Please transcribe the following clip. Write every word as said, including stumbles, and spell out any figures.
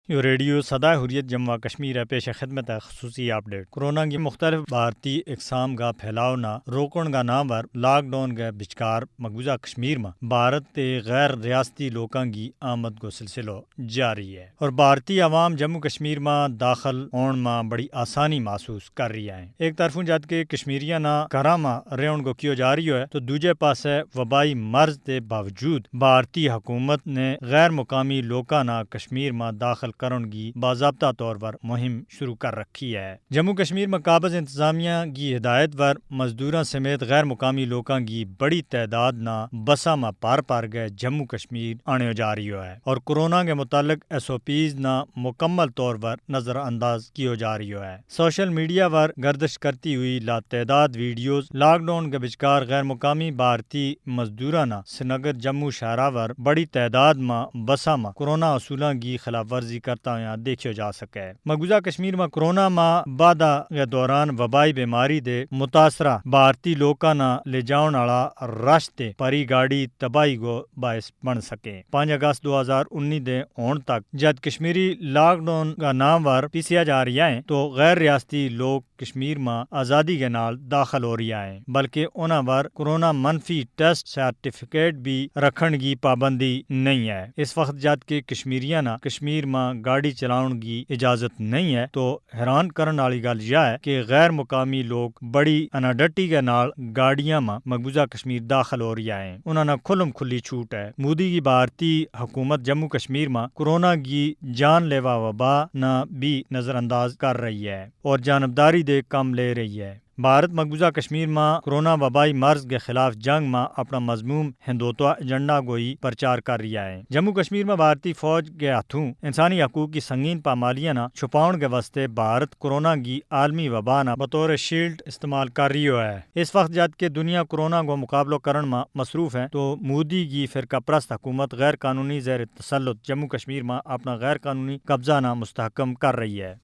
یوہ ریڈیو سدا حریت جموں و کشمیر ہے، پیش خدمت ہے خصوصی اپڈیٹ۔ کورونا کی مختلف بھارتی اقسام کا پھیلاؤ نا روکن کا نام پر لاک ڈاؤن کے بچکار مقبوضہ کشمیر ما بھارت تے غیر ریاستی لوکاں کی آمد کو سلسلو جاری ہے اور بھارتی عوام جموں کشمیر ما داخل ہون ما بڑی آسانی محسوس کر رہی ہے۔ ایک طرفوں جد کے کشمیریاں نا گھراں ما رہن کو کیو جا رہی ہے تو دوجے پاسے وبائی مرض دے باوجود بھارتی حکومت نے غیر مقامی لوکاں نا کشمیر ما داخل کرن کی باضابطہ طور پر مہم شروع کر رکھی ہے۔ جموں کشمیر ما قابض انتظامیہ کی ہدایت پر مزدوراں سمیت غیر مقامی لوکاں کی بڑی تعداد نا بساں ما پار پار گئے جموں کشمیر آنیو جا رہیو ہے اور کورونا کے متعلق ایس او پیز نا مکمل طور پر نظر انداز کیو جا رہیو ہے۔ سوشل میڈیا پر گردش کرتی ہوئی لا تعداد ویڈیوز لاک ڈاؤن کے بچکار غیر مقامی بھارتی مزدوراں نا سنگر جموں شہرا پر بڑی تعداد ما بساں ما کورونا اصولاں کی خلاف ورزی کرتا ہویا دیکھیو جا سکے۔ مقبوضہ کشمیر ما کورونا ما بادہ کے دوران وبائی بیماری دے متاثرہ بھارتی لوکاں نا لے جاؤن آڑا رش تے پری گاڑی تباہی کو باعث بن سکے۔ پانچ اگست دو ہزار انی دے ہون تک جد کشمیری لاک ڈاؤن کا نام ور پیسیا جا رہیا ہے تو غیر ریاستی لوگ کشمیر ما آزادی کے نال داخل ہو رہیا ہے، بلکہ انہاں ور کورونا منفی ٹیسٹ سرٹیفکیٹ بھی رکھن کی پابندی نہیں ہے۔ اس وقت جد کے کشمیریاں نا کشمیر ما گاڑی چلاؤن کی اجازت نہیں ہے تو حیران کرن آلی گل یا ہے کہ غیر مقامی لوگ بڑی اناڈٹی کے نال گاڑیاں ما مقبوضہ کشمیر داخل ہو رہیا ہیں۔ انہاں نا کھلم کھلی چھوٹ ہے۔ مودی کی بھارتی حکومت جموں کشمیر ما کورونا کی جان لیوا وبا نا بھی نظر انداز کر رہی ہے اور جانبداری دے کم لے رہی ہے۔ بھارت مقبوضہ کشمیر ما کورونا وبائی مرض کے خلاف جنگ ما اپنا مضموم ہندوتوا ایجنڈا کو ہی پرچار کر رہیا ہے۔ جموں کشمیر ما بھارتی فوج کے ہتھوں انسانی حقوق کی سنگین پامالیاں نا چھپاؤن کے واسطے بھارت کورونا کی عالمی وبا نا بطور شیلڈ استعمال کر رہیو ہے۔ اس وقت جد کے دنیا کورونا کو مقابلو کرن ما مصروف ہے تو مودی کی فرقہ پرست حکومت غیر قانونی زیر تسلط جموں کشمیر ما اپنا غیر قانونی قبضہ نا مستحکم کر رہی ہے۔